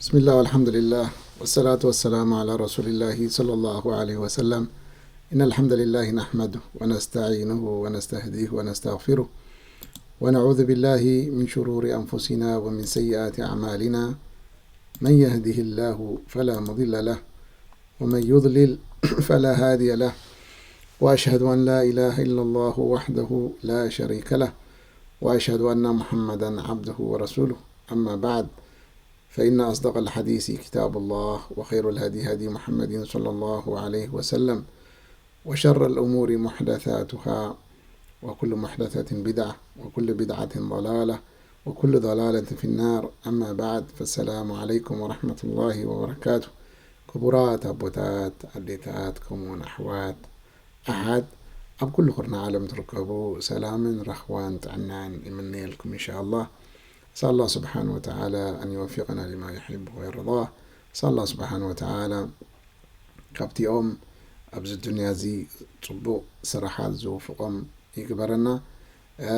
بسم الله والحمد لله والصلاة والسلام على رسول الله صلى الله عليه وسلم. إن الحمد لله نحمده ونستعينه ونستهديه ونستغفره ونعوذ بالله من شرور أنفسنا ومن سيئات أعمالنا. من يهده الله فلا مضل له ومن يضلل فلا هادي له. وأشهد أن لا إله إلا الله وحده لا شريك له وأشهد أن محمدا عبده ورسوله. أما بعد، فإن أصدق الحديث كتاب الله وخير الهدي هدي محمد صلى الله عليه وسلم وشر الأمور محدثاتها وكل محدثة بدعة وكل بدعة ضلالة وكل ضلالة في النار. أما بعد، فالسلام عليكم ورحمة الله وبركاته. ክቡራት ኣቦታት፣ ኣዴታት፣ ከምኡውን ኣሕዋት ኣሓት ኣብ ኩሉ ኩርና ዓለም ትርከቡ ሰላምን ራህዋን ጥዕናን ይምነየልኩም ኢንሻኣላህ። أسأل الله سبحانه وتعالى أن يوفقنا لما يحبه ويرضاه. أسأل الله سبحانه وتعالى ካብቲኦም ኣብዚ ዱንያ እዚ ጽቡቕ ስራሓት ዝውፍቖም ይግበረና።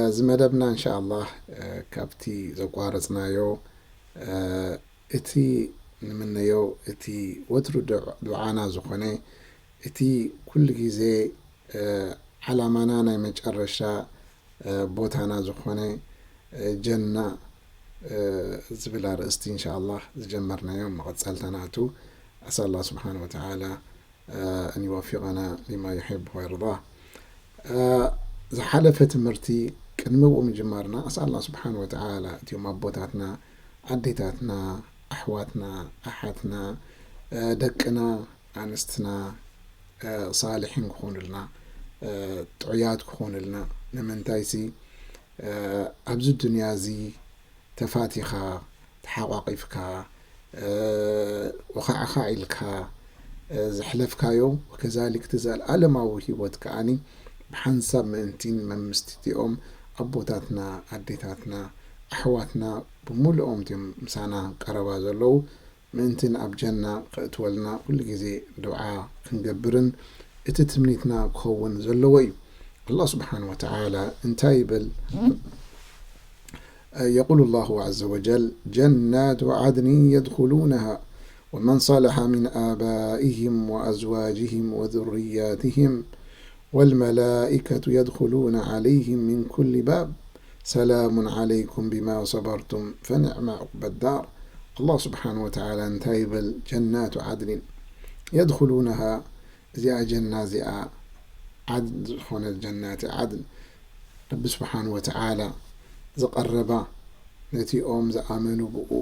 እዚ መደብና እንሻኣላህ ካብቲ ዘቋረጽናዮ እቲ ንምነዮ እቲ ወትሩ ዱዓና ዝኾነ እቲ ኩሉ ግዜ ዓላማና ናይ መጨረሻ ቦታና ዝኾነ ጀና ዝብል ኣርእስቲ እንሻኣላህ ዝጀመርናዮ መቐጸልታ ናቱ። ኣስኣል ኣላህ ስብሓነ ወተዓላ ኣን ይወፊቐና ሊማ ዩሒቡ ወየርዳ። ዝሓለፈ ትምህርቲ ቅድሚ ብኡ ምጅማርና ኣስኣል ኣላህ ስብሓነ ወተዓላ እቲኦም ኣቦታትና፣ ኣዴታትና፣ ኣሕዋትና፣ ኣሓትና፣ ደቅና፣ ኣንስትና ሳልሒን ክኾኑልና፣ ጥዑያት ክኾኑልና። ንምንታይሲ ኣብዚ ዱንያ እዚ ተፋቲኻ፣ ተሓቋቒፍካ፣ ወኻዕኻዕ ኢልካ ዘሕለፍካዮ፣ ወከዛሊክ እቲ ዘለኣለማዊ ህይወት ከኣኒ ብሓንሳብ ምእንቲን መምስቲኦም ኣቦታትና፣ ኣዴታትና፣ ኣሕዋትና ብምሉኦም እቲኦም ምሳና ቀረባ ዘለዉ ምእንትን ኣብ ጀና ከእትወልና ኩሉ ግዜ ዱዓ ክንገብርን እቲ ትምኒትና ክኸውን ዘለዎ እዩ። ኣላህ ስብሓን ወተዓላ እንታይ ይብል? يقول الله عز وجل: جنات عدن يدخلونها ومن صلح من آبائهم وأزواجهم وذرياتهم والملائكة يدخلون عليهم من كل باب سلام عليكم بما صبرتم فنعم عقبى الدار. ኣላህ ስብሓን ወተዓላ እንታይ ይብል? ጀናቱ ዓድኒን የድኹሉነሃ፣ እዚኣ ጀና እዚኣ ዓድን ዝኾነት ጀናት ዓድን ረቢ ስብሓን ወተዓላ ዝቐረባ ነቲኦም ዝኣመኑ ብእኡ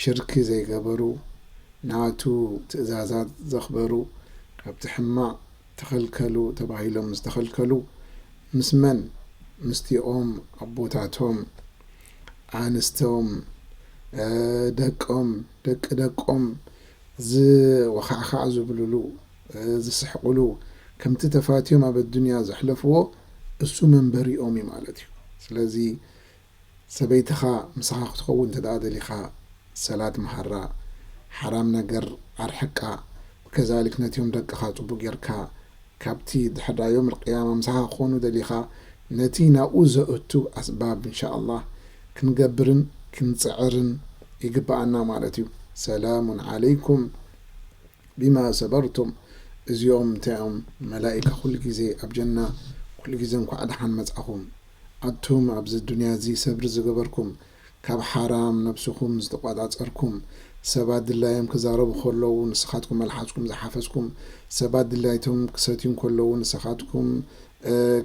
ሽርኪ ዘይገበሩ ናቱ ትእዛዛት ዘኽበሩ ካብቲ ሕማቕ ተኸልከሉ ተባሂሎም ዝተኸልከሉ ምስ መን? ምስቲኦም ኣቦታቶም፣ ኣንስቶም፣ ደቆም፣ ደቂ ደቆም ዝወኻዕኻዕ ዝብልሉ፣ ዝስሕቕሉ፣ ከምቲ ተፋትዮም ኣብ ኣዱንያ ዘሕለፍዎ እሱ መንበሪኦም እዩ ማለት እዩ። ስለዚ ሰበይትኻ ምሳኻ ክትኸውን እንተ ደኣ ደሊኻ ሰላት መሃራ፣ ሓራም ነገር ኣርሕቃ፣ ከዛሊክ ነቲኦም ደቅኻ ጽቡቕ ጌርካ ካብቲ ድሕር ዮም ኣልቅያማ ምሳኻ ክኾኑ ደሊኻ ነቲ ናብኡ ዘእቱ ኣስባብ እንሻኣላህ ክንገብርን ክንጽዕርን ይግብኣና ማለት እዩ። ሰላሙን ዓለይኩም ቢማ ሰበርቱም። እዚኦም እንታይ እዮም? መላኢካ ኩሉ ግዜ ኣብ ጀና ኩሉ ግዜ እንኳዕ ደሓን መጻኹም። ኣቱም ኣብዚ ዱንያ እዚ ሰብሪ ዝገበርኩም፣ ካብ ሓራም ነብስኹም ዝተቋጻጸርኩም፣ ሰባት ድላዮም ክዛረቡ ከለዉ ንስኻትኩም መልሓስኩም ዝሓፈስኩም፣ ሰባት ድላይቶም ክሰትዩ ከለዉ ንስኻትኩም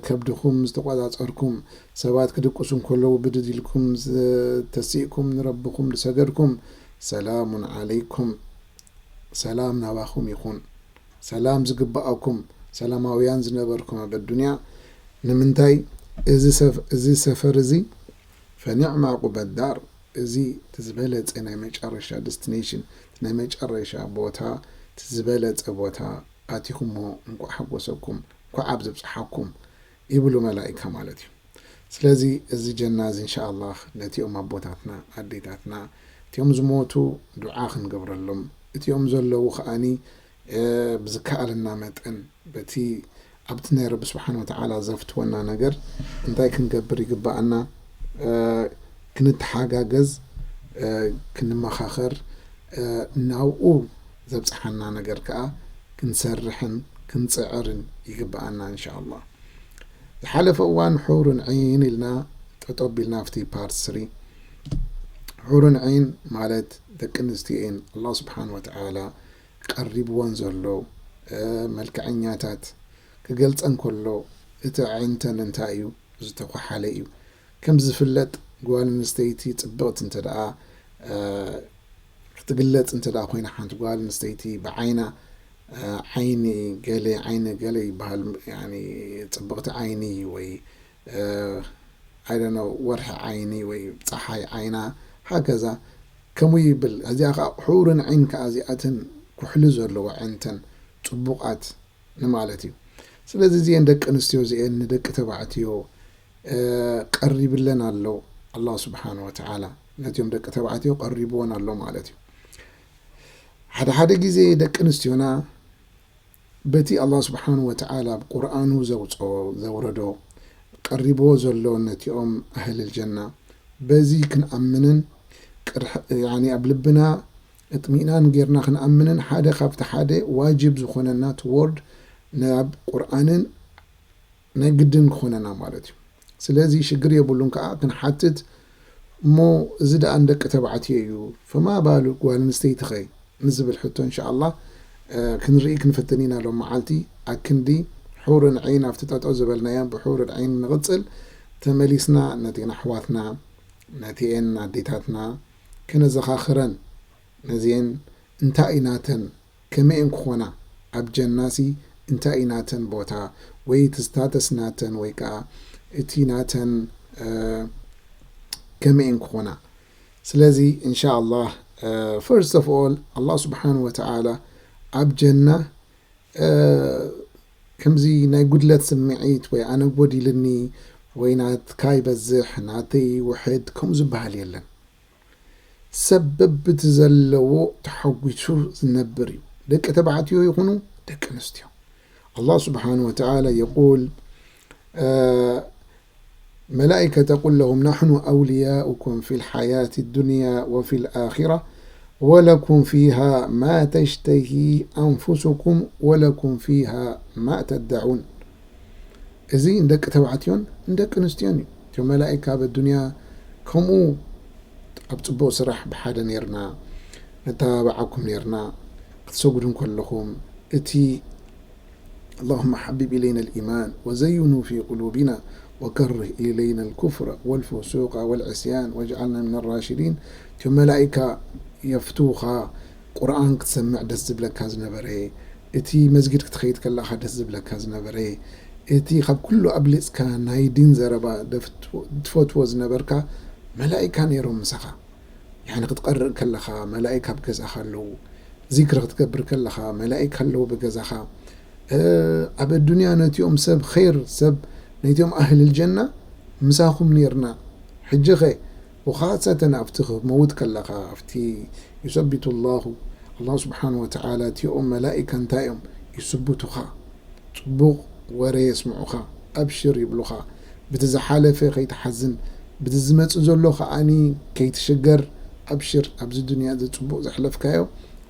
ከብድኹም ዝተቋጻጸርኩም፣ ሰባት ክድቅሱ ከለዉ ብድድ ኢልኩም ዝተሲእኩም ንረብኹም ዝሰገድኩም፣ ሰላሙን ዓለይኩም። ሰላም ናባኹም ይኹን። ሰላም ዝግብኣኩም ሰላማውያን ዝነበርኩም ኣብ ኣዱንያ። ንምንታይ እዚ ሰፍ-፣ እዚ ሰፈር እዚ ፈኒዕማ ዑቁበ ዳር፣ እዚ እቲ ዝበለጸ ናይ መጨረሻ ደስቲኔሽን፣ እቲ ናይ መጨረሻ ቦታ፣ እቲ ዝበለጸ ቦታ ኣቲኹሞ፣ እንኳዕ ሓጎሰኩም፣ እንኳዕ ኣብ ዘብጽሓኩም ይብሉ መላኢካ ማለት እዩ። ስለዚ እዚ ጀና እዚ እንሻኣላህ ነቲኦም ኣቦታትና ኣዴታትና እቲኦም ዝሞቱ ዱዓ ክንገብረሎም፣ እቲኦም ዘለዉ ከኣኒ ብዝከኣለና መጠን በቲ ኣብቲ ናይ ረቢ ስብሓን ወተዓላ ዘፍትወና ነገር እንታይ ክንገብር ይግብኣና? ክንተሓጋገዝ፣ ክንመኻኸር፣ ናብኡ ዘብፅሓና ነገር ከዓ ክንሰርሕን ክንፅዕርን ይግብኣና እንሻኣላህ። ዝሓለፈ እዋን ሑርን ዒን ኢልና ጠጠው ቢልና ኣብቲ ፓርት ስሪ። ሑርን ዒን ማለት ደቂ ኣንስትዮ እየን። ኣላህ ስብሓን ወተዓላ ቀሪብወን ዘሎ መልክዐኛታት ክገልፀን ከሎ እቲ ኣዒንተን እንታይ እዩ? ዝተኳሓለ እዩ። ከም ዝፍለጥ ጓል ኣንስተይቲ ፅብቕቲ እንተ ደኣ ክትግለፅ እንተ ደኣ ኮይና ሓንቲ ጓል ኣንስተይቲ ብዓይና ዓይኒ ገለ ዓይኒ ገለ ይበሃል። ጽብቕቲ ዓይኒ ወይ ኣይደኖ ወርሒ ዓይኒ ወይ ፀሓይ ዓይና ሃከዛ ከምኡ ይብል። እዚኣ ከዓ ሑርን ዒን ከዓ እዚኣተን ኩሕሊ ዘለዎ ዕንተን ፅቡቓት ንማለት እዩ። ስለዚ እዚአን ደቂ ኣንስትዮ እዚአን ንደቂ ተባዕትዮ ቀሪብለን ኣሎ ኣላህ ስብሓን ወተዓላ። ነቲኦም ደቂ ተባዕትዮ ቀሪብዎን ኣሎ ማለት እዩ። ሓደ ሓደ ግዜ ደቂ ኣንስትዮና በቲ ኣላህ ስብሓን ወተዓላ ኣብ ቁርኣኑ ዘውፅኦ ዘውረዶ ቀሪብዎ ዘሎ ነቲኦም ኣህልል ጀና በዚ ክንኣምንን ኣብ ልብና እጥሚእናን ጌርና ክንኣምንን ሓደ ካብቲ ሓደ ዋጅብ ዝኾነና ትወርድ ናብ ቁርኣንን ናይ ግድን ክኾነና ማለት እዩ። ስለዚ ሽግር የብሉን ከዓ ክንሓትት እሞ እዚ ደኣ ንደቂ ተባዕትዮ እዩ ፈማ ባሉ ጓል ኣንስተይቲ ኸ ንዝብል ሕቶ እንሻኣላ ክንርኢ ክንፍትን ኢና። ሎም መዓልቲ ኣክንዲ ሑርን ዒን ኣብቲ ጠጠው ዝበልናዮ ብሑርን ዒን ንቕፅል። ተመሊስና ነቲኤን ኣሕዋትና ነቲኤን ኣዴታትና ከነዘኻኽረን ነዚኤን እንታይ እዩ ናተን ከመይን ክኾና ኣብ ጀናሲ እንታይ እዩ ናተን ቦታ ወይ እቲ ስታተስ ናተን ወይ ከዓ እቲ ናተን ከመይን ክኾና። ስለዚ እንሻ ኣላህ ፈርስት ኦፍ ኦል ኣላህ ስብሓን ወተዓላ ኣብ ጀና ከምዚ ናይ ጉድለት ስምዒት ወይ ኣነ ጎዲልኒ ወይ ናትካ ይበዝሕ ናተይ ውሕድ ከምኡ ዝበሃል የለን። ሰብ በብቲ ዘለዎ ተሓጒሱ ዝነብር እዩ። ደቂ ተባዕትዮ ይኹኑ ደቂ ኣንስትዮ። ኣላህ ስብሓን ወተዓላ የቁል መላኢከ ተቁል ለሁም ናሕኑ ኣውልያኡኩም ፊ ልሓያት ዱንያ ወፊ ልኣኪራ ወለኩም ፊሃ ማ ተሽተሂ ኣንፉሱኩም ወለኩም ፊሃ ማ ተደዑን። እዚ ንደቂ ተባዕትዮን ንደቂ ኣንስትዮን እዩ። እቶም መላኢካ ኣብ ኣዱንያ ከምኡ ኣብ ፅቡቕ ስራሕ ብሓደ ነርና ነተባብዓኩም ነርና ክትሰግዱ እንከለኹም እቲ اللهم حبب إلينا الإيمان وزينه في قلوبنا وكره إلينا الكفر والفسوق والعصيان واجعلنا من الراشدين። እቶም መላኢካ የፍትውኻ ቁርኣን ክትሰምዕ ደስ ዝብለካ ዝነበረ እቲ መስጊድ ክትኸይድ ከለኻ ደስ ዝብለካ ዝነበረ እቲ ካብ ኩሉ ኣብሊፅካ ናይ ዲን ዘረባ ትፈትዎ ዝነበርካ መላኢካ ነይሮም ምሳኻ። ያኒ ክትቀርእ ከለኻ መላኢካ ኣብ ገዛኻ ኣለዉ። ዚክሪ ክትገብር ከለኻ መላኢካ ኣለዉ ብገዛኻ። ኣብ ኣዱንያ ነቲኦም ሰብ ኸይር ሰብ ነቲኦም ኣህል ልጀና ምሳኹም ነርና። ሕጂ ኸ ወኻሰተን ኣብቲ ክመውት ከለኻ ኣብቲ ዩሰቢቱ ላሁ ኣላሁ ስብሓን ወተዓላ እቲኦም መላኢካ እንታይ እዮም ይስቡቱኻ። ፅቡቕ ወረ የስምዑኻ። ኣብሽር ይብሉኻ። ብቲ ዝሓለፈ ከይትሓዝን ብቲ ዝመፅእ ዘሎ ከዓኒ ከይትሽገር። ኣብሽር ኣብዚ ዱንያ እዚ ፅቡቕ ዘሕለፍካዮ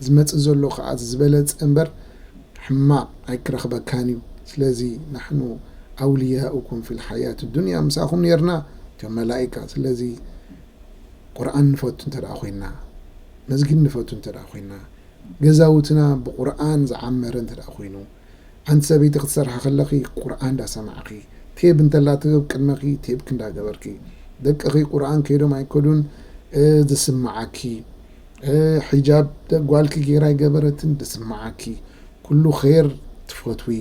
ዝመፅእ ዘሎ ከዓ ዝበለፀ እምበር ሕማቕ ኣይክረኽበካን እዩ። ስለዚ ናሕኑ ኣውልያኡኩም ፊ ልሓያት ዱንያ ምሳኹም ነርና እቶም መላኢካ። ስለዚ ቁርኣን ንፈቱ እንተ ደኣ ኮይና መስጊድ ንፈቱ እንተ ደኣ ኮይና ገዛውትና ብቁርኣን ዝዓመረ እንተ ደኣ ኮይኑ ኣንቲ ሰበይቲ ክትሰርሒ ከለኺ ቁርኣን እንዳሰማዕኺ ቴብ እንተላ ትህብ ቅድመኺ ቴብኪ እንዳገበርኪ ደቅኺ ቁርኣን ከይዶም ኣይከዱን ዝስማዓኪ ሒጃብ ጓልኪ ጌራ ኣይገበረትን ዝስማዓኪ ኩሉ ኸይር ትፈትዊ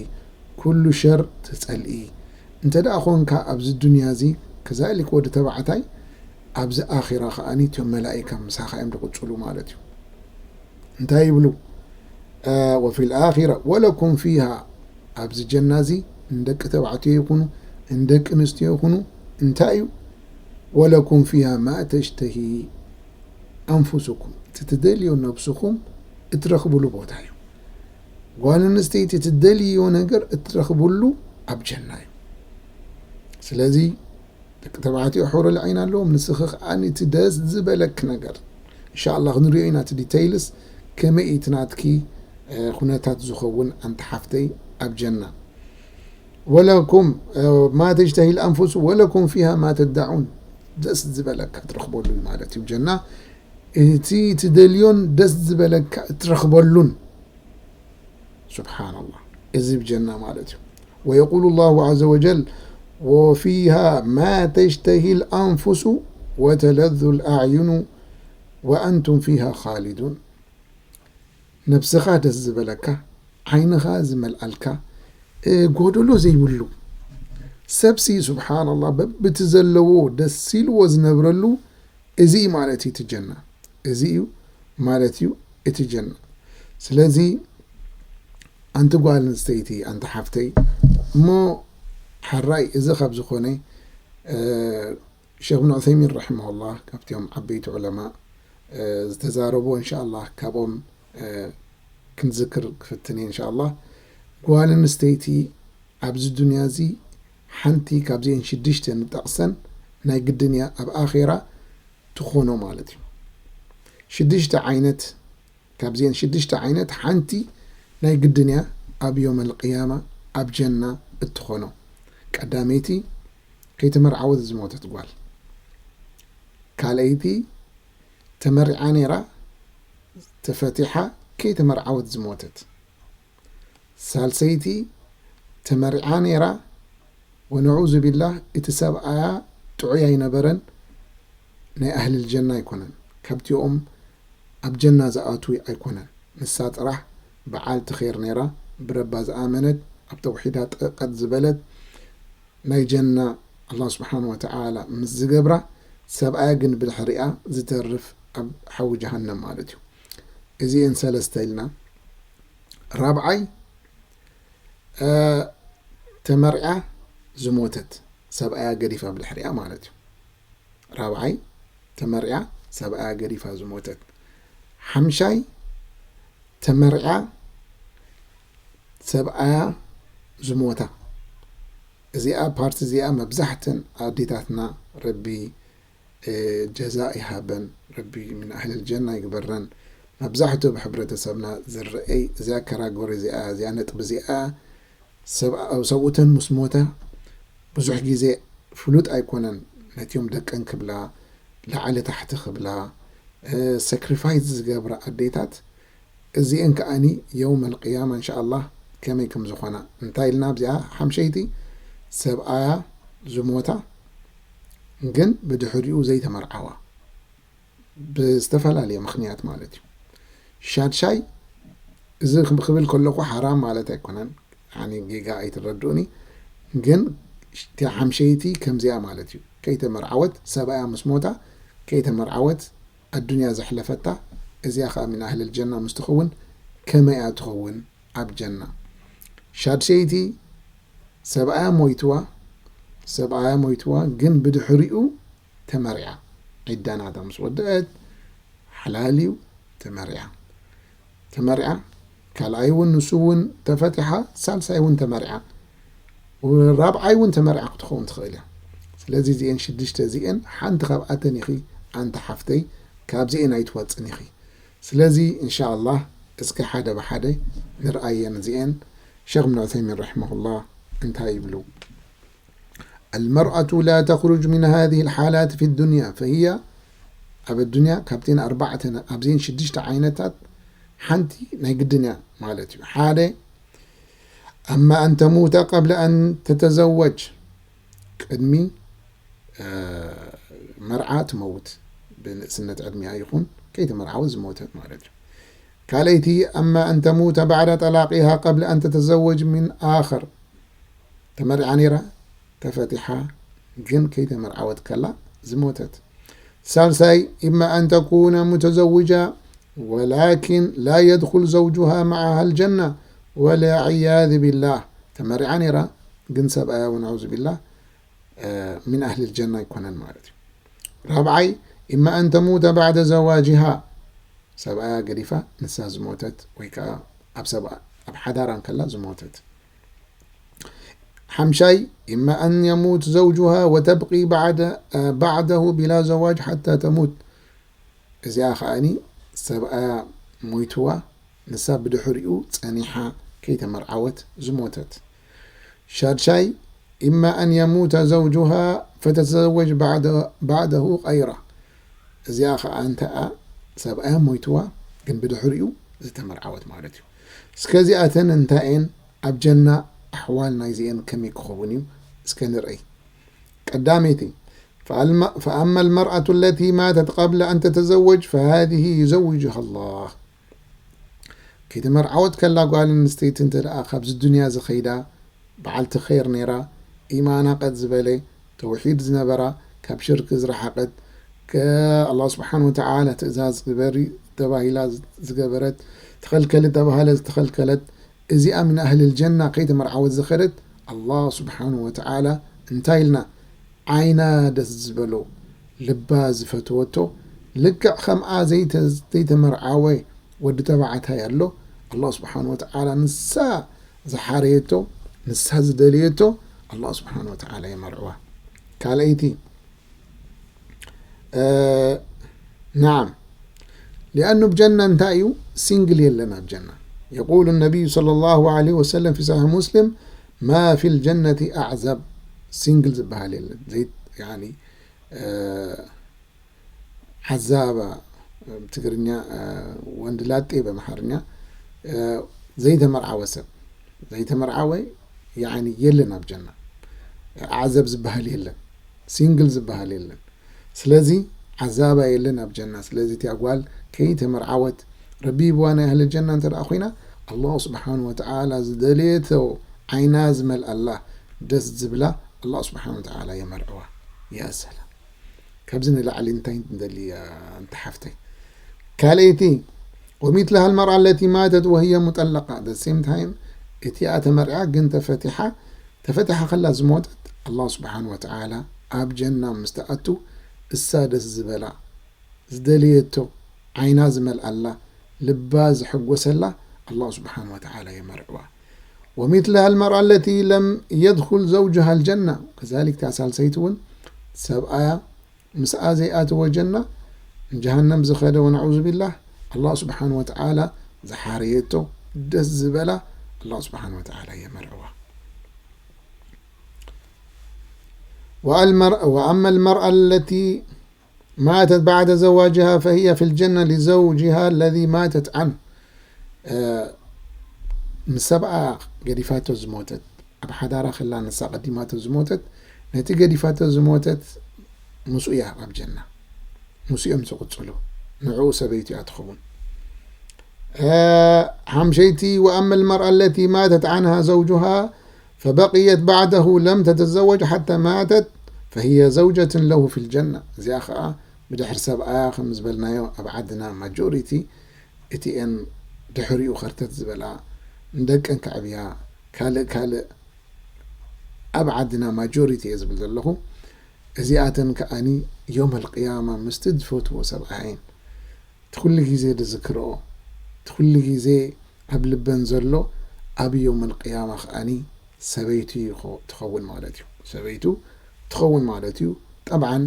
ኩሉ ሸር ትጸልኢ እንተ ደኣ ኾንካ ኣብዚ ዱንያ እዚ ከዛሊክ ወዲ ተባዕታይ ኣብዚ ኣኺራ ከኣኒ እቶም መላኢካ ምሳኻ እዮም ዝቕጽሉ ማለት እዩ። እንታይ ይብሉ? ወፊ ልኣኺራ ወለኩም ፊሃ ኣብዚ ጀና እዚ ንደቂ ተባዕትዮ ይኹኑ ንደቂ ኣንስትዮ ይኹኑ እንታይ እዩ? ወለኩም ፊሃ ማ ተሽተሂ ኣንፉሱኩም እቲ ትደልዮ ነብስኹም እትረኽብሉ ቦታ እዩ። ጓል ኣንስተይቲ እትደልዮ ነገር እትረኽብሉ ኣብ ጀና እዩ። ስለዚ ደቂ ተባዕትዮ ሑሩል ዒን ኣለዎም። ንስኺ ከኣ እቲ ደስ ዝበለኪ ነገር እንሻላ ክንሪኦ ኢና እቲ ዲተይልስ ከመይ እቲ ናትኪ ኩነታት ዝኸውን ኣንተ ሓፍተይ ኣብ ጀና። ወለኩም ማ ተሽተሂ ኣንፉሱ ወለኩም ፊሃ ማ ተዳዑን። ደስ ዝበለካ ትረኽበሉ ማለት እዩ ጀና። እቲ ትደልዮን ደስ ዝበለካ እትረኽበሉን። ስብሓንላህ። እዚ ብጀና ማለት እዩ። ويقول الله عز وجل وفيها ما تشتهي الأنفس وتلذ الأعين وأنتم فيها خالدون። ነብስኻ ደስ ዝበለካ ዓይንኻ ዝመልኣልካ ጎደሎ ዘይብሉ ሰብሲ ስብሓንላህ በብቲ ዘለዎ ደስ ኢልዎ ዝነብረሉ እዚ እዩ ማለት እዩ እቲ ጀና። እዚ እዩ ማለት እዩ እቲ ጀና። ስለዚ ኣንቲ ጓል ኣንስተይቲ ኣንቲ ሓፍተይ እሞ ሕራይ እዚ ካብ ዝኾነ ሸክ ብን ዑሰይሚን ረሒመሁላህ ካብቲኦም ዓበይቲ ዑለማ ዝተዛረቡ እንሻላ ካብኦም ክንዝክር ክፍትን እየ እንሻላ። ጓል ኣንስተይቲ ኣብዚ ዱንያ እዚ ሓንቲ ካብዚአን ሽዱሽተ ንጠቕሰን ናይ ግድን እያ ኣብ ኣኼራ ትኾኖ ማለት እዩ። ሽዱሽተ ዓይነት ካብዚአን ሽዱሽተ ዓይነት ሓንቲ ናይ ግድን እያ ኣብ ዮም ኣልቅያማ ኣብ ጀና እትኾኖ። ቀዳመይቲ ከይተመርዓወት ዝሞተት ጓል። ካልኣይቲ ተመሪዓ ነይራ ተፈቲሓ ከይተመርዓወት ዝሞተት። ሳልሰይቲ ተመሪዓ ነይራ ወነዑዙ ቢላህ እቲ ሰብኣያ ጥዑይ ኣይነበረን ናይ ኣህልል ጀና ኣይኮነን ካብቲኦም ኣብ ጀና ዝኣትዊ ኣይኮነን። ንሳ ጥራሕ በዓልቲ ኸይር ነይራ ብረባ ዝኣመነት ኣብ ተውሒዳ ጠቀጥ ዝበለት ናይ ጀና ኣላህ ስብሓን ወተዓላ ምስ ዝገብራ ሰብኣያ ግን ብድሕሪኣ ዝተርፍ ኣብ ሓዊ ጀሃነም ማለት እዩ። እዚአን ሰለስተ ኢልና ራብዓይ ተመርዕያ ዝሞተት ሰብኣያ ገዲፋ ብድሕሪኣ ማለት እዩ። ራብዓይ ተመርዕያ ሰብኣያ ገዲፋ ዝሞተት። ሓምሻይ ተመርዕያ ሰብኣያ ዝሞታ። እዚኣ ፓርቲ እዚኣ መብዛሕተን ኣዴታትና ረቢ ጀዛእ ይሃበን፣ ረቢ ምን ኣህልል ጀና ይግበረን። መብዛሕትኡ ብሕብረተሰብና ዝረአይ እዚኣ ከራጎሪ እዚኣ እዚኣ ነጥቢ እዚኣ ሰብእተን ምስ ሞታ ብዙሕ ግዜ ፍሉጥ ኣይኮነን ነቲኦም ደቀን ክብላ ላዕሊ ታሕቲ ክብላ ሰክሪፋይስ ዝገብራ ኣዴታት እዚአን ከኣኒ የውም ኣልቅያማ እንሻኣላህ ከመይ ከም ዝኾና እንታይ ኢልና ኣብዚኣ ሓምሸይቲ ሰብኣያ ዝሞታ ግን ብድሕሪኡ ዘይተመርዓዋ ብዝተፈላለየ ምኽንያት ማለት እዩ። ሻድሻይ እዚ ክብል ከለኹ ሓራም ማለት ኣይኮነን፣ ጌጋ ኣይትረድኡኒ። ግን ሓምሸይቲ ከምዚኣ ማለት እዩ፣ ከይተመርዓወት ሰብኣያ ምስ ሞታ ከይተመርዓወት ኣዱንያ ዘሕለፈታ እዚኣ ከዓ ምን ኣህልል ጀና ምስ ትኸውን ከመይኣ ትኸውን ኣብ ጀና። ሻድሸይቲ ሰብኣያ ሞይትዋ ሰብኣያ ሞይትዋ ግን ብድሕሪኡ ተመርዓ ዒዳ ናታ ምስ ወደአት ሓላል እዩ። ተመርዓ ተመርዓ ካልኣይ እውን ንሱ እውን ተፈትሓ ሳልሳይ እውን ተመርዓ ራብዓይ እውን ተመርዓ ክትኸውን ትኽእል እያ። ስለዚ እዚአን ሽዱሽተ እዚአን ሓንቲ ካብኣተን ኢኺ ኣንታ ሓፍተይ ካብዚአን ኣይትወፅን ኢኺ። ስለዚ እንሻ ኣላህ እስከ ሓደ ብሓደ ንርኣየን እዚአን። ሸክ ብን ዑሰይሚን ረሒመሁላህ እንታይ ይብሉ? المرأة لا تخرج من هذه الحالات في الدنيا فهي ኣብ ኣዱንያ ካብተን ኣርባዕተ ኣብዚአን ሽዱሽተ ዓይነታት ሓንቲ ናይ ግድን እያ ማለት እዩ። ሓደ أما أن تموت قبل أن تتزوج ቅድሚ መርዓ ትመውት ብንእስነት ዕድሚያ ይኹን ከይተመርዓወት ዝሞተት ማለት እዩ። ካልኣይቲ أما أن تموت بعد طلاقها قبل أن تتزوج من آخر ተመርዓ ነይራ ተፈቲሓ ግን ከይተመርዓወት ከላ ዝሞተት። ሳልሳይ إما أن تكون متزوجة ولكن لا يدخل زوجها معها الجنة والعياذ بالله ተመርዓ ነይራ ግን ሰብኣያ ونعوذ بالله من أهل الجنة ኣይኮነን ማለት እዩ። ራብዓይ إما أن تموت بعد زواجها ሰብኣያ ገዲፋ ንሳ ዝሞተት ወይ ከዓ ኣብ ሰብኣ ኣብ ሓዳራ እንከላ ዝሞተት። ሓምሻይ إما أن يموت زوجها وتبقي بعد بعده بلا زواج حتى تموت እዚኣ ከኣኒ ሰብኣያ ሞይትዋ፣ ንሳ ብድሕሪኡ ጸኒሓ ከይተመርዓወት ዝሞተት። ሻድሻይ፣ إما أن يموت زوجها فتتزوج بعد بعده غيره። እዚኣ ከኣ እንተኣ ሰብኣያ ሞይትዋ ግን ብድሕሪኡ ዝተመርዓወት ማለት እዩ። እስከ እዚኣተን እንታይ እየን ኣብ ጀና ኣሕዋል ናይዚአን ከመይ ክኸውን እዩ እስከ ንርአይ። ቀዳመይቲ፣ فأما المرأة التي ماتت قبل أن تتزوج فهذه يزوجها الله. ከይተመርዓወት ከላ ጓል ኣንስተይቲ እንተ ደኣ ካብዚ ዱንያ ዝኸይዳ በዓልቲ ኸይር ነይራ፣ ኢማና ቀጥ ዝበለ፣ ተውሒድ ዝነበራ፣ ካብ ሽርክ ዝረሓቐት፣ ከ-፣ ኣላህ ስብሓን ወተዓላ ትእዛዝ ግበሪ ተባሂላ ዝገበረት፣ ተኸልከሊ ተባሃለ ዝተኸልከለት፣ እዚኣ ምን ኣህልል ጀና ከይተመርዓወት ዝኸደት፣ ኣላህ ስብሓን ወተዓላ እንታይ ኢልና ዓይና ደስ ዝበሎ፣ ልባ ዝፈትወቶ፣ ልክዕ ከምኣ ዘይተ-፣ ዘይተመርዓወ ወዲ ተባዕታይ ኣሎ። ኣላህ ስብሓን ወተዓላ ንሳ ዝሓረየቶ፣ ንሳ ዝደልየቶ፣ ኣላህ ስብሓን ወተዓላ የመርዕዋ። ካልኣይቲ፣ እ፣ ናዓም፣ ሊኣኑ ብጀና እንታይ እዩ? ሲንግል የለን ኣብ ጀና። يقول النبي صلى الله عليه وسلم في صحيح مسلم: ما في الجنة أعزب. ሲንግል ዝበሃል የለን። ዘይ-፣ ያኒ፣ እ፣ ዓዛባ፣ ትግርኛ፣ እ፣ ወንድ ላጤ በምሓርኛ፣ እ፣ ዘይተመርዓወ ሰብ። ዘይተመርዓወ፣ ያኒ፣ የለን ኣብ ጀና። ዓዘብ ዝበሃል የለን። ሲንግል ዝበሃል የለን። ስለዚ ዓዛባ የለን ኣብ ጀና። ስለዚ እቲኣ ጓል ከይተመርዓወት ረቢብዋ ናይ ኣህሊ ጀና እንተ ደኣ ኮይና፣ ኣላሁ ስብሓን ወተዓላ ዝደለየቶ ዓይና ዝመልኣላ ደስ ዝብላ ኣላሁ ስብሓን ወተዓላ የመርዕዋ። ያ ሰላም። ካብዚ ንላዕሊ እንታይ ንደሊ፣ ያ እንተ ሓፍተይ? ካልኣይቲ፣ ومثلها المرأة التي ماتت وهي مطلقة. The same time፣ እቲኣ ተመርዕያ ግን ተፈቲሓ፣ ተፈቲሓ ከላ ዝሞተት፣ ኣላሁ ስብሓን ወተዓላ ኣብ ጀና ምስ ትኣቱ፣ እሳ ደስ ዝበላ፣ ዝደለየቶ፣ ዓይና ዝመልኣላ፣ ልባ ዝሕጎሰላ፣ ኣላሁ ስብሓን ወተዓላ የመርዕዋ። ومثلها المرأة التي لم يدخل زوجها الجنة. ከዛሊክ እታ ሳልሰይቲ እውን ሰብኣያ ምስኣ ዘይኣተወ ጀና፣ ንጀሃነም ዝኸደ፣ ወነዑዙ ቢላህ፣ ኣላሁ ስብሓን ወተዓላ ዝሓረየቶ፣ ደስ ዝበላ፣ ኣላሁ ስብሓን ወተዓላ የመርዕዋ። وأما المرأة التي ماتت بعد زواجها فهي في الجنة لزوجها الذي ماتت عنه. እ፣ ንሰብኣ ገዲፋቶ ዝሞተት፣ ኣብ ሓዳራ ከላ ንሳ ቀዲማቶ ዝሞተት፣ ነቲ ገዲፋቶ ዝሞተት ምስኡ እያ ኣብ ጀና። ምስኡ እዮም ዝቕጽሉ። ንዕኡ ሰበይቱ እያ ትኸውን። እ፣ ሓምሸይቲ፣ وأما المرأة التي ماتت عنها زوجها فبقيت بعده لم تتزوج حتى ماتت فهي زوجة له في الجنة. እዚኣ ኸኣ ብድሕሪ ሰብኣያ ከም ዝበልናዮ ኣብ ዓድና ማጆሪቲ እቲኤን ድሕሪኡ ኸርተት ዝበላ ንደቀን ከዕብያ ካልእ ካልእ ኣብ ዓድና ማጆሪቲ እየ ዝብል ዘለኹ። እዚኣተን ከኣኒ ዮም ኣልቅያማ ምስቲ ዝፈትዎ ሰብኣያ እየን። እቲ ኩሉ ግዜ ዝዝክርኦ፣ እቲ ኩሉ ግዜ ኣብ ልበን ዘሎ ኣብ ዮም ኣልቅያማ ከኣኒ ሰበይቱ ይኾ-፣ ትኸውን ማለት እዩ። ሰበይቱ ትኸውን ማለት እዩ። ጠብዓን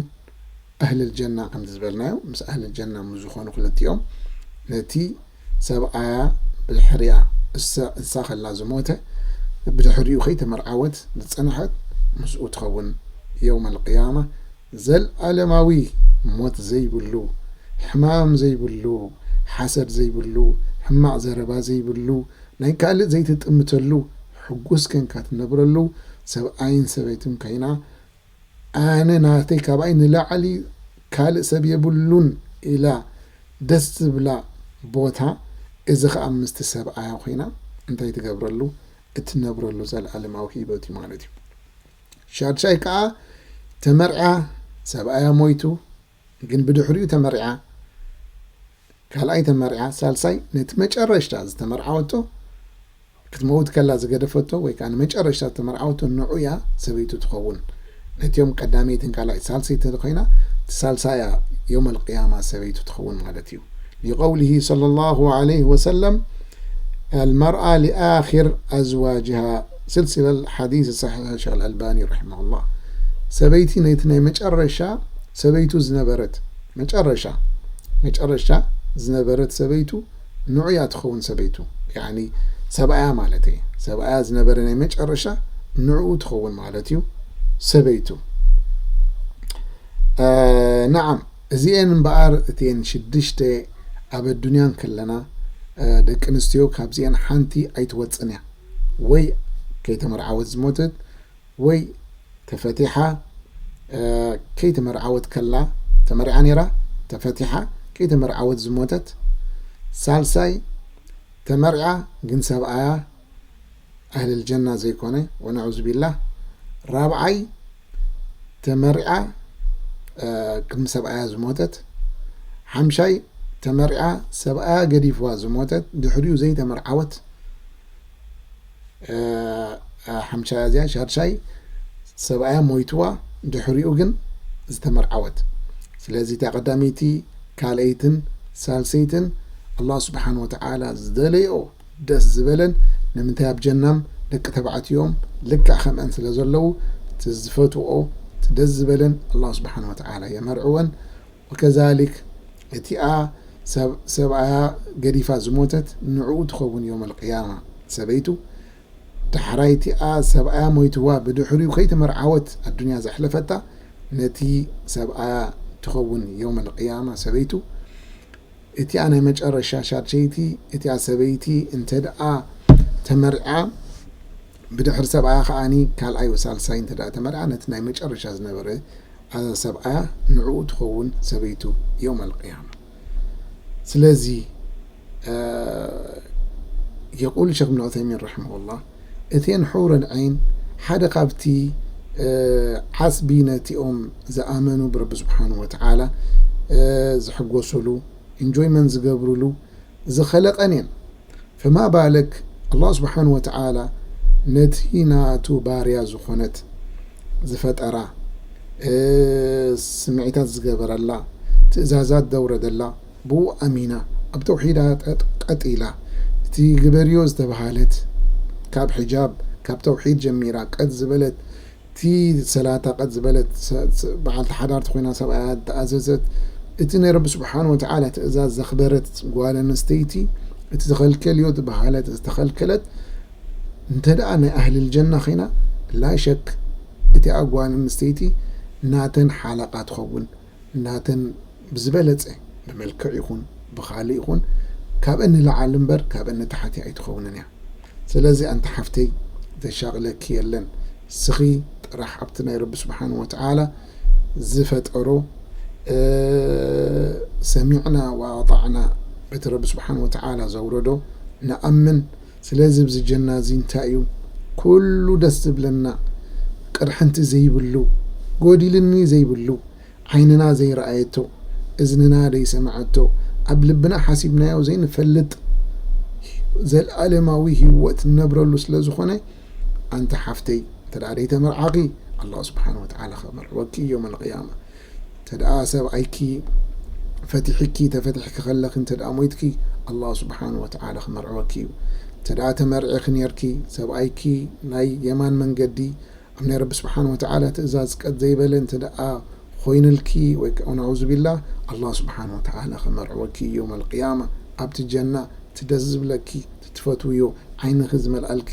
ኣህልል ጀና ከምቲ ዝበልናዮ፣ ምስ ኣህልል ጀና ምስ ዝኾኑ ክልቲኦም፣ ነቲ ሰብኣያ ብድሕሪኣ እሳ፣ እሳ ከላ ዝሞተ፣ ብድሕሪኡ ከይተመርዓወት ዝጸንሐት፣ ምስኡ ትኸውን የውመል ቅያማ። ዘልኣለማዊ ሞት ዘይብሉ፣ ሕማም ዘይብሉ፣ ሓሰድ ዘይብሉ፣ ሕማቕ ዘረባ ዘይብሉ፣ ናይ ካልእ ዘይትጥምተሉ፣ ሕጉስ ኬንካ ትነብረሉ ሰብኣይን ሰበይትን ኮይና፣ ኣነ ናተይ ካባይ ንላዕሊ ካልእ ሰብ የብሉን ኢላ ደስ ዝብላ ቦታ፣ እዚ ኸኣ ምስቲ ሰብኣያ ኮይና እንታይ ትገብረሉ? እትነብረሉ ዘልኣለማዊ ህይወት እዩ ማለት እዩ። ሻድሻይ ከኣ ተመርዕያ፣ ሰብኣያ ሞይቱ፣ ግን ብድሕሪኡ ተመርዕያ፣ ካልኣይ ተመርዕያ፣ ሳልሳይ ነቲ መጨረሽታ ዝተመርዓወቶ ክትመውት ከላ ዝገደፈቶ ወይ ከኣ ንመጨረሽታ ዝተመርዓወቶ ንዑ እያ ሰበይቱ ትኸውን። ነቲኦም ቀዳመይትን ካልኣይ ሳልሰይቲ እንተኾይና፣ እቲ ሳልሳያ የውመል ቅያማ ሰበይቱ ትኸውን ማለት እዩ። لقوله صلى الله عليه وسلم: المرأة لآخر أزواجها. ስልሲለል ሓዲስ ሰሒሕ ሸኽ ኣልባኒ ረሒመሁላህ። ሰበይቲ ነቲ ናይ መጨረሻ ሰበይቱ ዝነበረት፣ መጨረሻ መጨረሻ ዝነበረት ሰበይቱ ንዑ እያ ትኸውን ሰበይቱ። ያኒ ሰብኣያ ማለት እየ። ሰብኣያ ዝነበረ ናይ መጨረሻ ንዕኡ ትኸውን ማለት እዩ ሰበይቱ። እ፣ ነዓም፣ እዚኤን እምበኣር እቲኤን ሽድሽተ ኣብ ኣዱንያ እንከለና፣ እ፣ ደቂ ኣንስትዮ ካብዚኤን ሓንቲ ኣይትወጽን እያ። ወይ ከይተመርዓወት ዝሞተት፣ ወይ ተፈቲሓ፣ እ፣ ከይተመርዓወት ከላ፣ ተመሪዓ ነይራ፣ ተፈቲሓ፣ ከይተመርዓወት ዝሞተት። ሳልሳይ፣ ተመሪዓ ግን ሰብኣያ ኣህልል ጀና ዘይኮነ፣ ወነዑዙ ቢላህ። ራብዓይ፣ ተመሪዓ፣ እ፣ ቅድሚ ሰብኣያ ዝሞተት። ሓምሻይ፣ ተመሪዓ ሰብኣያ ገዲፍዋ ዝሞተት፣ ድሕሪኡ ዘይተመርዓወት። እ፣ እ፣ ሓምሻይ እዚኣ። ሻድሻይ፣ ሰብኣያ ሞይትዋ፣ ድሕሪኡ ግን ዝተመርዓወት። ስለዚ እታ ቀዳመይቲ፣ ካልኣይትን ሳልሰይትን ኣላህ ስብሓን ወተዓላ ዝደለዮ ደስ ዝበለን፣ ንምንታይ ኣብ ጀናም ደቂ ተባዕትዮም ልክዕ ከምአን ስለ ዘለዉ፣ እቲ ዝፈትዎ፣ እቲ ደስ ዝበለን ኣላህ ስብሓን ወተዓላ የመርዕወን። ወከዛሊክ እቲኣ ሰብ-፣ ሰብኣያ ገዲፋ ዝሞተት ንዕኡ ትኸውን የውመል ቅያማ ሰበይቱ። ዳሕራይ እቲኣ ሰብኣያ ሞይትዋ ብድሕሪኡ ከይተመርዓወት ኣዱንያ ዘሕለፈታ ነቲ ሰብኣያ ትኸውን የውመል ቅያማ ሰበይቱ። እቲኣ ናይ መጨረሻ ሻድሸይቲ እቲኣ ሰበይቲ እንተ ደኣ ተመርዓ ብድሕሪ ሰብኣያ ከኣኒ ካልኣይ ወሳልሳይ እንተ ደኣ ተመርዓ ነቲ ናይ መጨረሻ ዝነበረ፣ እ፣ ሰብኣያ ንዕኡ ትኸውን ሰበይቱ የውመል ቅያማ። ስለዚ፣ እ፣ የቁል ሸኽ እብን ዑሰይሚን ረሒመሁላህ፣ እተን ሑረል ዐይን ሓደ ካብቲ፣ እ፣ ዓስቢ ነቲኦም ዝኣመኑ ብረቢ ስብሓን ወተዓላ፣ እ፣ ዝሕጎሱሉ፣ ኢንጆይመንት ዝገብሩሉ ዝኸለቐን እየን። ፈማ ባለክ ኣላህ ስብሓን ወተዓላ ነቲ ናቱ ባርያ ዝኾነት ዝፈጠራ፣ እ፣ ስምዒታት ዝገበረላ፣ ትእዛዛት ዘውረደላ፣ ብኡ ኣሚና፣ ኣብ ተውሒዳ ጠጥ-፣ ቀጥ ኢላ፣ እቲ ግበርዮ ዝተባሃለት፣ ካብ ሕጃብ፣ ካብ ተውሒድ ጀሚራ ቀጥ ዝበለት፣ እቲ ሰላታ ቀጥ ዝበለት፣ ሰ-፣ ሰ-፣ በዓልቲ ሓዳር ተኾይና ሰብኣያ ተኣዘዘት፣ እቲ ናይ ረቢ ስብሓን ወተዓላ ትእዛዝ ዘኽበረት ጓል ኣንስተይቲ፣ እቲ ተኸልከልዮ ዝበሃለት ዝተኸልከለት፣ እንተ ደኣ ናይ ኣህልል ጀና ኸይና፣ ላ ሸክ እቲኣ ጓል ኣንስተይቲ ናተን ሓለቓ ትኸውን፣ ናተን ብዝበለጸ ብመልክዕ ይኹን ብኻልእ ይኹን ካብአን ንላዕሊ እምበር ካብአን ንታሕቲ ኣይትኸውንን እያ። ስለዚ ኣንቲ ሓፍተይ ዘሻቕለኪ የለን። እስኺ ጥራሕ ኣብቲ ናይ ረቢ ስብሓን ወተዓላ ዝፈጠሮ፣ እ፣ ሰሚዕና ወኣጣዕና፣ በቲ ረቢ ስብሓን ወተዓላ ዘውረዶ ንኣምን። ስለዚ ኣብዚ ጀና እዚ እንታይ እዩ ኩሉ ደስ ዝብለና፣ ቅርሕንቲ ዘይብሉ፣ ጎዲልኒ ዘይብሉ፣ ዓይንና ዘይረኣየቶ፣ እዝንና ዘይሰምዐቶ፣ ኣብ ልብና ሓሲብናዮ ዘይንፈልጥ፣ ዘልኣለማዊ ህይወት ንነብረሉ ስለ ዝኾነ፣ ኣንቲ ሓፍተይ፣ እንተ ደኣ ዘይተመርዓኺ፣ ኣላህ ስብሓን ወተዓላ ከመርዕወኪ እዩ የውመል ቅያማ። እንተ ደኣ ሰብኣይኪ ፈቲሕኪ፣ ተፈቲሕኪ ከለኺ እንተ ደኣ ሞይትኪ፣ ኣላህ ስብሓን ወተዓላ ክመርዕወኪ እዩ። እንተ ደኣ ተመርዒኺ ኔርኪ፣ ሰብኣይኪ ናይ የማን መንገዲ ኣብ ናይ ረቢ ስብሓን ወተዓላ ትእዛዝ ቀጥ ዘይበለ እንተ ደኣ ኮይንልኪ፣ ወይ ከ-፣ ነዑዙ ቢላህ፣ ኣላህ ስብሓን ወተዓላ ከመርዕወኪ እዩ የውመል ቅያማ። ኣብቲ ጀና፣ እቲ ደስ ዝብለኪ፣ እቲ ትፈትውዮ፣ ዓይንኺ ዝመልኣልኪ፣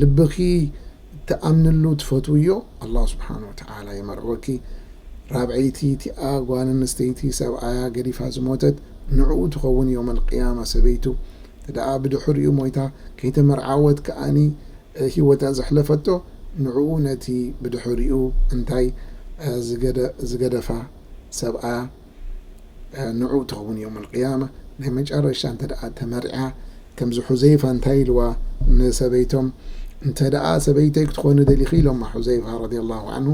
ልብኺ ትኣምንሉ፣ ትፈትውዮ፣ ኣላህ ስብሓን ወተዓላ የመርዕወኪ። ራብዐይቲ፣ እቲኣ ጓል ኣንስተይቲ ሰብኣያ ገዲፋ ዝሞተት፣ ንዕኡ ትኸውን የውመል ቅያማ ሰበይቱ። እንተ ደኣ ብድሕሪኡ ሞይታ፣ ከይተመርዓወት ከኣኒ፣ እ፣ ህይወታ ዘሕለፈቶ፣ ንዕኡ ነቲ ብድሕሪኡ እንታይ፣ እ፣ ዝገደ-፣ ዝገደፋ ሰብኣያ፣ እ፣ ንዕኡ ትኸውን የውመል ቅያማ። ናይ መጨረሻ እንተ ደኣ ተመርዓ፣ ከምዚ ሑዘይፋ እንታይ ኢልዋ ንሰበይቶም፣ "እንተ ደኣ ሰበይተይ ክትኾኒ ደሊኺ" ኢሎማ ሑዘይፋ ረዲየላሁ ዐንሁ፣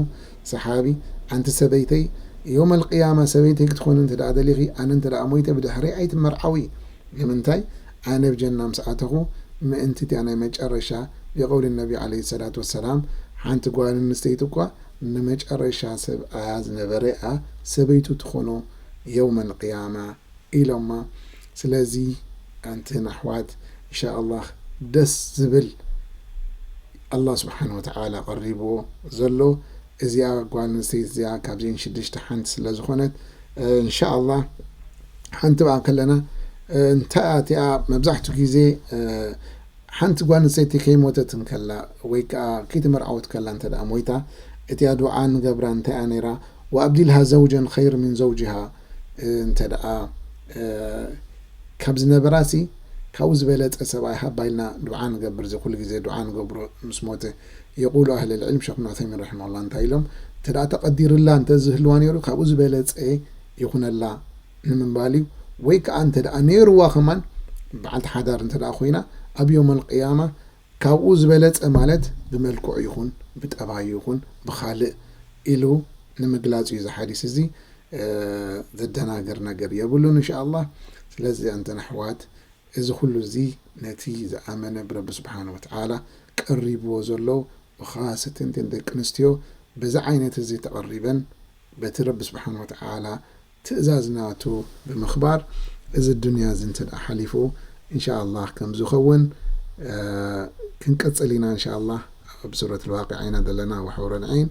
ሰሓቢ፣ "ኣንቲ ሰበይተይ፣ የውመል ቅያማ ሰበይተይ ክትኾኒ እንተ ደኣ ደሊኺ፣ ኣነ እንተ ደኣ ሞይተ ብድሕረይ ኣይትመርዓዊ። ንምንታይ? ኣነ ኣብ ጀና ምስ ኣተኹ ምእንቲ እቲኣ ናይ መጨረሻ፣ ቢቀውሊ ነቢ ዐለይሂ ሰላቱ ወሰላም፣ ሓንቲ ጓል ኣንስተይቲ እኳ ንመጨረሻ ሰብኣያ ዝነበረ እያ ሰበይቱ ትኾኖ የውመል ቅያማ" ኢሎማ። ስለዚ ኣንትን ኣሕዋት፣ ኢንሻኣላህ ደስ ዝብል ኣላህ ስብሓን ወተዓላ ቀሪብዎ ዘሎ፣ እዚኣ ጓል ኣንስተይቲ እዚኣ ካብዚአን ሽዱሽተ ሓንቲ ስለ ዝኾነት፣ እ፣ ኢንሻኣላህ ሓንቲ ብኣ ከለና እንታይ እቲኣ መብዛሕትኡ ግዜ ሓንቲ ጓል ኣንስተይቲ ከይሞተት እንከላ ወይ ከዓ ከይተመርዓወት ከላ እንተ ደኣ ሞይታ እቲኣ ዱዓ ንገብራ እንታይ እያ ነይራ? ወኣብዲልሃ ዘውጀን ኸይር ምን ዘውጅሃ እንተ ደኣ ካብ ዝነበራሲ ካብኡ ዝበለፀ ሰብኣይ ሃባ ኢልና ዱዓ ንገብር። እዚ ኩሉ ግዜ ዱዓ ንገብሮ ምስ ሞተ። የቁሉ ኣህል ልዕልም ሸይኹና ዑሰይሚን ረሒመሁላ እንታይ ኢሎም? እንተ ደኣ ተቐዲርላ እንተ ዝህልዋ ነይሩ ካብኡ ዝበለፀ ይኹነላ ንምንባል እዩ። ወይ ከዓ እንተ ደኣ ነይርዋ ከማን በዓልቲ ሓዳር እንተ ደኣ ኮይና ኣብ ዮም ኣልቅያማ ካብኡ ዝበለፀ ማለት ብመልክዑ ይኹን ብጠባዩ ይኹን ብኻልእ ኢሉ ንምግላፅ እዩ እዚ ሓዲስ እዚ። ዘደናግር ነገር የብሉን እንሻ ኣላህ። ስለዚ ኣንተን ኣሕዋት እዚ ኩሉ እዚ ነቲ ዝኣመነ ብረቢ ስብሓን ወተዓላ ቀሪብዎ ዘሎ ብኻሰተን ደቂ ኣንስትዮ በዚ ዓይነት እዚ ተቐሪበን በቲ ረቢ ስብሓን ወተዓላ ትእዛዝ ናቱ ብምኽባር እዚ ዱንያ እዚ እንተ ደኣ ሓሊፉ እንሻ ኣላህ ከም ዝኸውን ክንቅፅል ኢና እንሻ ኣላህ። ኣብ ሱረት ልዋቂዓ ኢና ዘለና ወሐውረን ዓይን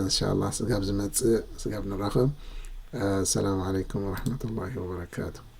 እንሻ ኣላህ ስጋብ ዝመፅእ ስጋብ ንራኸብ። ሰላም ዓለይኩም ወረሕመቱላሂ ወበረካቱ።